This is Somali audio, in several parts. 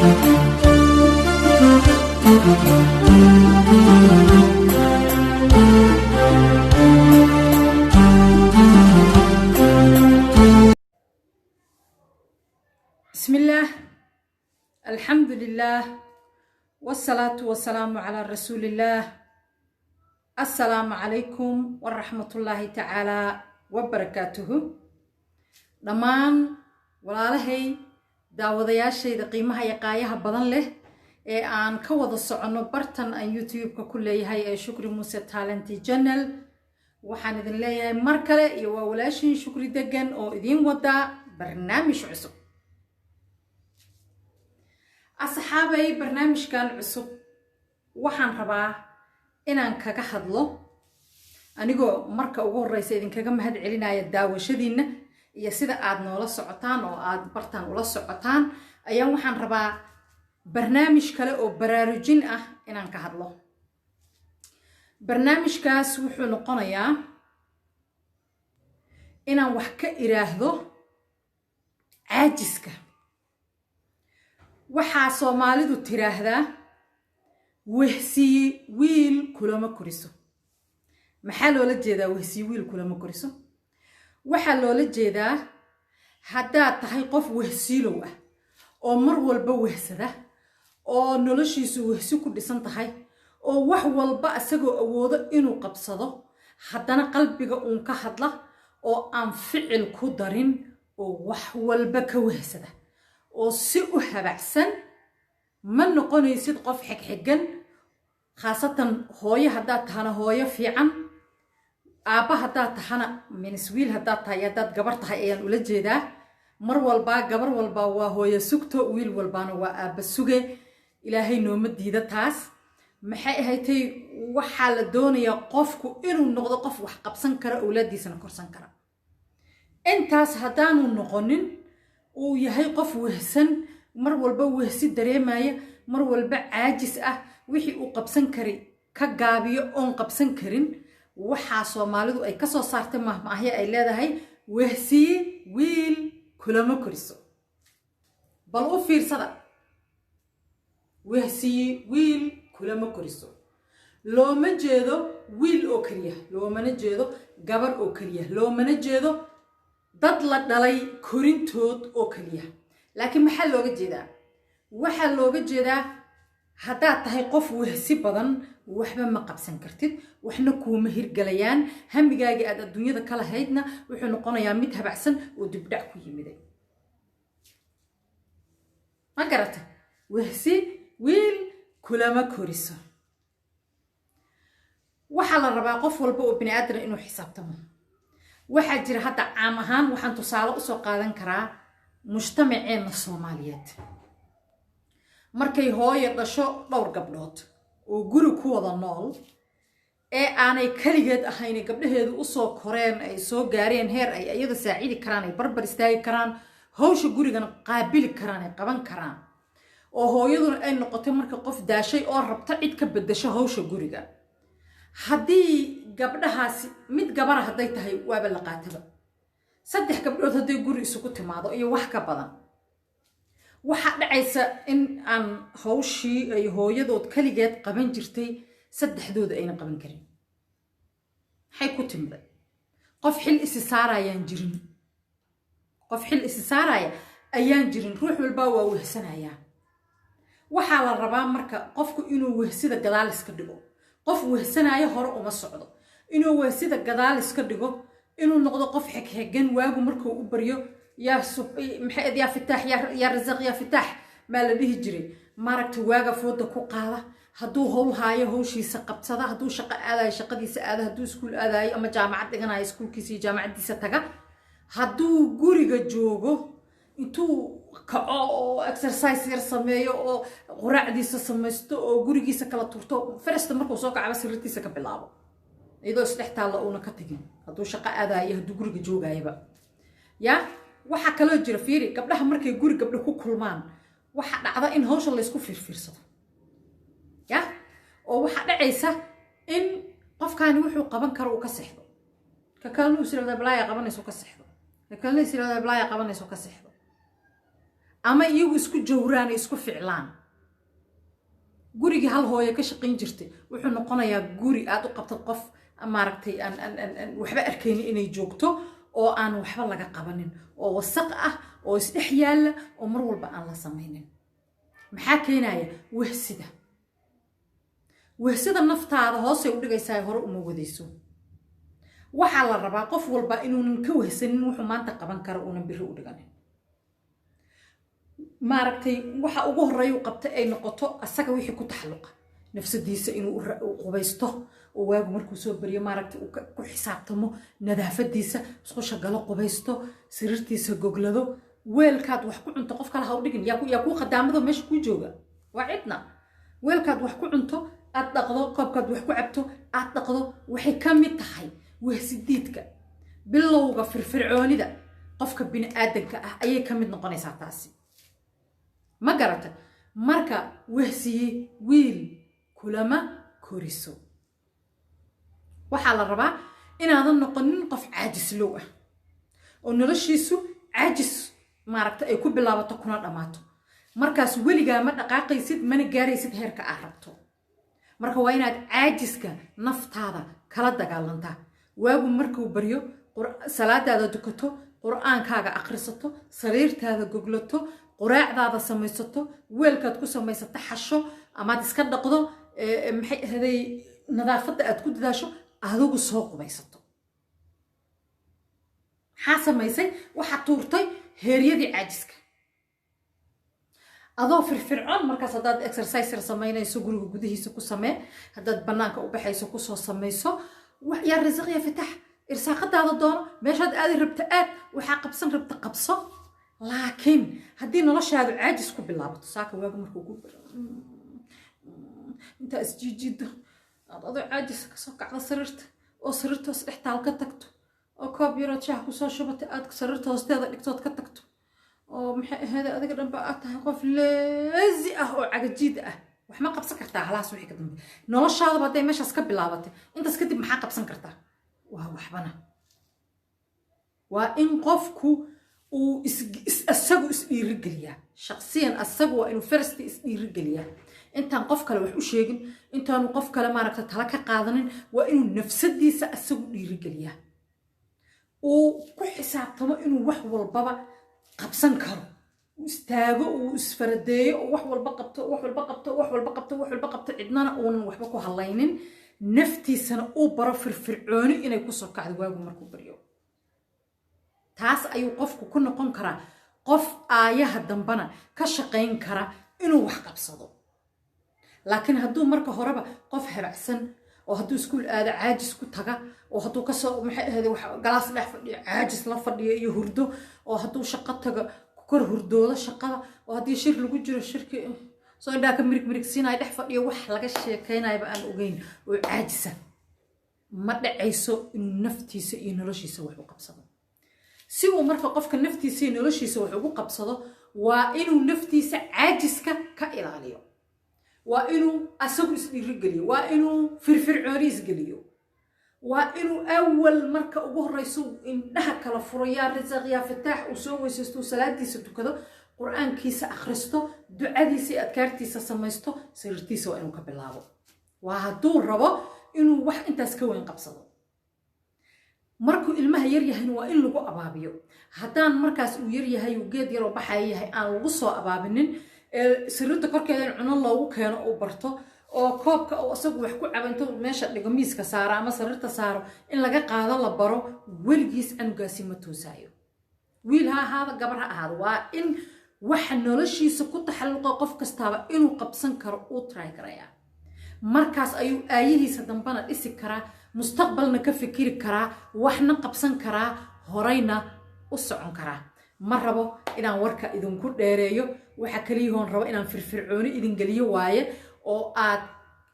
بسم الله، الحمد لله، والصلاة والسلام على رسول الله. السلام عليكم ورحمة الله تعالى وبركاته. Dhammaan walaalahay daawadayaashayda qiimaha iyo qaayaha badan leh ee aan ka wada soconno bartan aan YouTube-ka ku leeyahay ee Shukri Muuse Talent Channel, waxaan idin leeyahay mar kale iyo waa walaashiin Shukri Degan oo idiin wadaa barnaamij cusub. Asxaabay, barnaamijkan cusub waxaan rabaa inaan kaga hadlo, anigoo marka ugu horeysa idinkaga mahad celinaya daawashadiinna iyo sida aad noola socotaan oo aad bartaan ula socotaan, ayaan waxaan rabaa barnaamij kale oo baraarujin ah inaan ka hadlo. Barnaamijkaas wuxuu noqonayaa inaan wax ka iraahdo caajiska. Waxaa Soomaalidu tiraahdaa, "Wehsiyi wiil kulama koriso." Maxaa loola jeedaa "wehsiyi wiil kulama koriso"? Waxaa loola jeedaa haddaad tahay qof wehsiilow ah oo mar walba wehsada oo noloshiisu wehsi ku dhisan tahay, oo wax walba isagoo awoodo inuu qabsado haddana qalbiga uun ka hadla oo aan ficil ku darin, oo wax walba ka wehsada oo si u habacsan, ma noqonaysid qof xigxigan. Khaasatan hooyo haddaad tahana, hooyo fiican. Aabba haddaad tahana, minis wiil haddaad tahay, haddaad gabar tahay ayaan ula jeedaa. Mar walbaa gabar walbaa waa hooyo sugto, wiil walbaana waa aabba suge. Ilaahay nooma diida taas. Maxay ahatay, waxaa la doonayaa qofku inuu noqdo qof wax qabsan kara, owlaadiisana korsan kara. Intaas haddaanu noqonin, uu yahay qof wehsan, mar walba wehsi dareemaya, mar walba caajis ah, wixii uu qabsan kari ka gaabiyo oon qabsan karin, waxaa Soomaalidu ay kasoo saartay mahmaahyo ay leedahay, "Wehsiye wiil kulama koriso." Bal u fiirsada, "Wehsiye wiil kulama koriso" looma jeedo wiil oo keliya, loomana jeedo gabar oo keliya, loomana jeedo dad la dhalay korintood oo keliya. Laakiin maxaa looga jeedaa? Waxaa looga jeedaa haddaad tahay qof wehsi badan, waxba ma qabsan kartid, waxna kuuma hirgalayaan. Hamigaagii aad adduunyada ka lahaydna wuxuu noqonayaa mid habacsan oo dibdhac ku yimiday. Ma garata? Wehsi wiil kulama koriso. Waxaa la rabaa qof walba oo bini aadana inuu xisaabtamo. Waxaa jira hadda caam ahaan, waxaan tusaale usoo qaadan karaa mujtamaceenna Soomaaliyeed. Markay hooyo dhasho dhowr gabdhood oo guri ku wada nool ee aanay keligeed ahayn, gabdhaheedu usoo koreen, ay soo gaareen heer ay iyada saacidi karaan, ay barbar istaagi karaan, hawsha gurigana qaabili karaan, ay qaban karaan, oo hooyaduna ay noqotay marka qof daashay oo rabta cid ka bedasho hawsha guriga, haddii gabdhahaasi mid gabara hadday tahay waaba la qaataba. Saddex gabdhood hadday guri isugu timaado iyo wax ka badan, waxaa dhacaysa in aan hawshii ay hooyadood kaligeed qaban jirtay saddexdooda ayna qaban karin. Maxay ku timiday? Qof xil isi saarayaan jirin, qof xil isi saaraya ayaan jirin. Ruux walbaa waa wehsanayaa. Waxaa la rabaa marka qofku inuu wehsida gadaal iska dhigo. Qof wehsanaayo hore uma socdo. Inuu wehsida gadaal iska dhigo, inuu noqdo qof xegxegan. Waagu markuu u baryo, "Yaa maxay, yaa fitaax, yaa rasaq, yaa fitaax" maa la dhihi jiray, maaragta? Waaga fooda ku qaada. Hadduu howl haayo, hawshiisa qabsada. Hadduu shaqo aadayo, shaqadiisa aada. Hadduu iskuul aadayo ama jaamacad dhiganayo, iskuulkiisa iyo jaamacaddiisa taga. Hadduu guriga joogo, intuu kaco oo exercise yar sameeyo oo quraacdiisa samaysto oo gurigiisa kala turto, first markuu soo kacaba sariirtiisa ka bilaabo, iyadoo isdhex taalla uuna ka tagin, hadduu shaqo aadayo, hadduu guriga joogayaba. Ya, waxaa kaloo jira, fiiri, gabdhaha markay guri gabdho ku kulmaan, waxaa dhacda in hawsha laysku fiirfiirsado. Ya, oo waxaa dhacaysa in qofkaani wuxuu qaban karo uu ka seexdo, ka kalena uu isirahda balaaya qabanayso, ka seexdo, ka kalena isirahda balaaya qabanayso, ka seexdo. Ama iyagu isku jawraan, isku ficlaan. Gurigii hal hooyo ka shaqayn jirtay wuxuu noqonayaa guri aad u qabtad qof, maaragtay, aan waxba arkaynin inay joogto, oo aan waxba laga qabanin, oo wasaq ah, oo isdhex yaalla, oo mar walba aan la samaynin. Maxaa keenaya? Wahsida. Wahsida naftaada hoosay u dhigaysaa, hore uma wadayso. Waxaa la rabaa qof walba inuunan ka wahsanin wuxuu maanta qaban karo, uunan biri u dhiganin. Maaragtay, waxa ugu horreeya u qabta ay noqoto asaga wixii ku taxalluqa nafsadiisa, inuu qubaysto oo waagu markuu soo beriyo, maaragtay, uu ku xisaabtamo nadaafadiisa, musqusha galo, qubaysto, sariirtiisa goglado. Weelkaad wax ku cunto qof kale ha u dhigin. Yaa kuu khadaamado meesha kuu jooga? Waa cidna. Weelkaad wax ku cunto aad dhaqdo, koobkaad wax ku cabto aad dhaqdo. Waxay ka mid tahay wahsidiidka, bilowga firfircoonida qofka bini aadanka ah ayay ka mid noqonaysaa taasi. Ma garata? Marka wahsiye wiil kulama koriso. Waxaa la rabaa inaadan noqonin qof caajislow ah oo noloshiisu caajis, maaragta, ay ku bilaabato kuna dhammaato. Markaas weligaa ma dhaqaaqaysid, mana gaaraysid heerka aad rabto. Marka waa inaad caajiska naftaada kala dagaalantaa. Waagu markuu baryo, salaadaada dukato, qur-aankaaga akhrisato, sariirtaada goglato, quraacdaada samaysato, weelkaad ku samaysato xasho amaad iska dhaqdo, maxay ahaday, nadaafadda aad ku dadaasho, adigu soo qubaysato. Maxaa samaysay? Waxaad tuurtay heeryadii caajiska adoo firfircoon. Markaas haddaad exercise samaynayso, guriga gudihiisa ku samee. Haddaad bannaanka u baxayso, kusoo samayso. Yaa rasiq ya fitax, irsaaqadaada doono. Meeshaad aadi rabta aad, waxaa qabsan rabta qabso. Laakiin haddii noloshaadu caajis ku bilaabato, saaka waagu markuu ku intaa isjiijiido, aad adoo caajis kasoo kacda sariirta, oo sariirta hoos dhex taal ka tagto, oo koob yarood shaah kusoo shubatay aad sariirta hoosteeda dhigtood ka tagto, oo maxay ahayd, adiga dhanba aad tahay qof lazy ah oo cagajiid ah, wax ma qabsan kartaa? Halaas wixii ka dambe noloshaadaba hadday meeshaas ka bilaabatay, intaas kadib maxaa qabsan kartaa? Waa waxbana. Waa in qofku uu isagu isdhiirigeliyaa shaqsiyan. Asagu waa inuu first isdhiirigeliyaa intaan qof kale wax u sheegin, intaanu qof kale, maaragta, tala ka qaadanin. Waa inuu nafsadiisa asagu dhiirigeliyaa, uu ku xisaabtamo inuu wax walbaba qabsan karo, uu istaago, uu isfaradeeyo, uu wax walba qabto, wax walba qabto, wax walba qabto, wax walba qabto, cidnana uunan waxba ku hadlaynin. Naftiisana uu baro firfircooni inay kusoo kacdo waagu markuu baryo. Taas ayuu qofku ku noqon karaa qof aayaha dambana ka shaqayn kara inuu wax qabsado. Laakiin hadduu marka horeba qof habacsan oo hadduu iskuul aado caajis ku taga, oo hadduu kasoo, maxay ahayd, class dhex fadhiyo caajis la fadhiyo iyo hurdo, oo hadduu shaqo tago kor hurdoodo shaqada, oo haddii shir lagu jiro shirki soo indhaha ka mirig mirigsiinaya dhex fadhiyo, wax laga sheekaynayaba aan ogeyn oo caajisa, ma dhacayso inuu naftiisa iyo noloshiisa wax u qabsado. Si uu marka qofka naftiisa iyo noloshiisa wax ugu qabsado, waa inuu naftiisa caajiska ka ilaaliyo, waa inuu asagu isdhiirigeliyo, waa inuu firfircooni isgeliyo, waa inuu awal marka ugu horeyso indhaha kala furo, yaa risaq yaa fitaax, uu soo weysaysto, uu salaadiisa tukado, qur-aankiisa akhristo, ducadiisa iyo adkaartiisa samaysto. Sariirtiisa waa inuu ka bilaabo, waa hadduu rabo inuu wax intaas ka weyn qabsado. Markuu ilmaha yar yahayna waa in lagu abaabiyo. Haddaan markaas uu yar yahay, uu geed yaroo baxaya yahay, aan lagu soo abaabinin, sariirta korkeeda in cuno loogu keeno uu barto, oo koobka uu isagu wax ku cabanto meesha dhigo, miiska saaro ama sariirta saaro, in laga qaado la baro, weligiis canugaasi ma toosaayo. Wiil ha ahaado, gabar ha ahaado, waa in waxa noloshiisa ku taxalluqa qof kastaaba inuu qabsan karo uu try garayaa. Markaas ayuu aayihiisa dambana dhisi karaa, mustaqbalna ka fikiri karaa, waxna qabsan karaa, horayna u socon karaa. Ma rabo inaan warka idinku dheereeyo. Waxa kaliyahoon rabo inaan firfircooni idin geliyo waaye, oo aad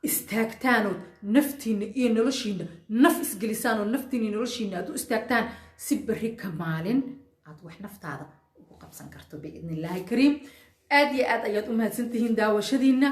istaagtaanood naftiinna iyo noloshiinna naf isgelisaan, oo naftiinna iyo noloshiinna aad u istaagtaan, si berri ka maalin aad wax naftaada ugu qabsan karto, biidni illaahi kariim. Aad iyo aad ayaad u mahadsantihiin daawashadiinna.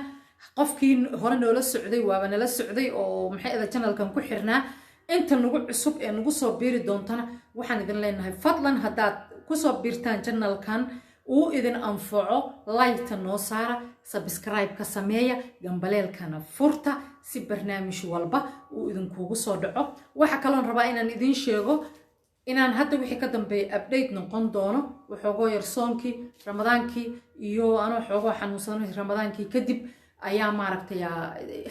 Qofkii hore noola socday waaba nala socday oo, maxay ada, channelkan ku xirnaa. Inta nagu cusub ee nagu soo biiri doontana waxaan idin leenahay, fadlan haddaad kusoo biirtaan channelkan Uu idin anfaco, like-ta noo saara, subscribe-ka sameeya, gambaleelkana furta si barnaamij walba uu idinkugu soo dhaco. Waxaa kaloon rabaa inaan idiin sheego inaan hadda wixii ka dambeeya update noqon doono. Waxoogoo yar soonkii Ramadaankii iyo anoo xoogoo xanuunsanay Ramadaankii kadib ayaa, maaragtay,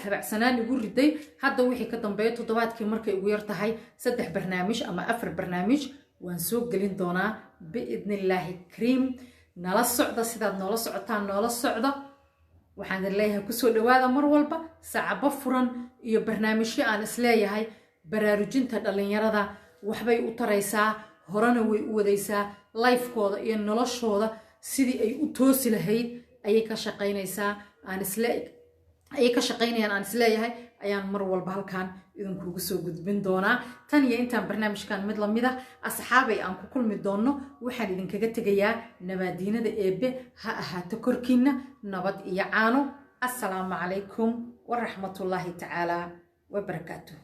habacsanaan igu riday. Hadda wixii ka dambeeya toddobaadkii markay ugu yar tahay saddex barnaamij ama afar barnaamij waan soo gelin doonaa, biidnillaahi kariim. Nala socda, sidaad noola socotaan noola socda. Waxaan idin leeyahay, kusoo dhawaada mar walba sacabo furan iyo barnaamijyo aan isleeyahay baraarujinta dhallinyarada waxbay u taraysaa, horena way u wadaysaa, life-kooda iyo noloshooda sidii ay u toosi lahayd ayay ka shaqaynaysaa aan isle ayay ka shaqaynayaan aan isleeyahay ayaan mar walba halkan idinkugu soo gudbin doonaa. Tan iyo intaan barnaamijkan mid lamid ah, asxaabay, aan ku kulmi doonno, waxaan idinkaga tegayaa nabaadiinada Eebbe ha ahaato korkiinna, nabad iyo caano. Assalaamu calaykum waraxmatullaahi tacaala wabarakaatuh.